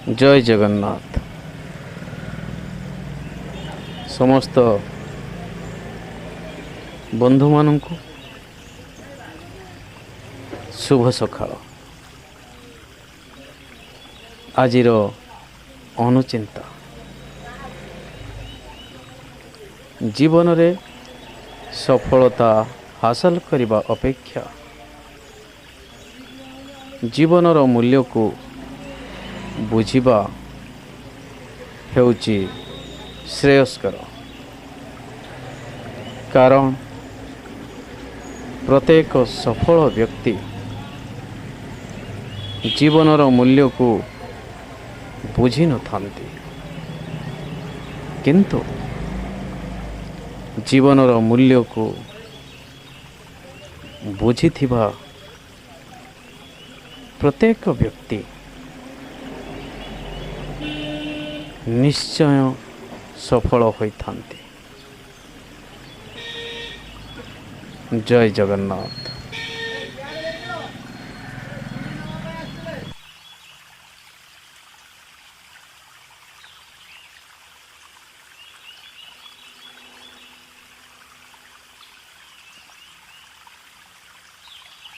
ଜୟ ଜଗନ୍ନାଥ। ସମସ୍ତ ବନ୍ଧୁମାନଙ୍କୁ ଶୁଭ ସକାଳ। ଆଜିର ଅନୁଚିନ୍ତା, ଜୀବନରେ ସଫଳତା ହାସଲ କରିବା ଅପେକ୍ଷା ଜୀବନର ମୂଲ୍ୟକୁ ବୁଝିବା ହେଉଛି ଶ୍ରେୟସ୍କର, କାରଣ ପ୍ରତ୍ୟେକ ସଫଳ ବ୍ୟକ୍ତି ଜୀବନର ମୂଲ୍ୟକୁ ବୁଝିନଥାନ୍ତି, କିନ୍ତୁ ଜୀବନର ମୂଲ୍ୟକୁ ବୁଝିଥିବା ପ୍ରତ୍ୟେକ ବ୍ୟକ୍ତି ନିଶ୍ଚୟ ସଫଳ ହୋଇଥାନ୍ତି। ଜୟ ଜଗନ୍ନାଥ।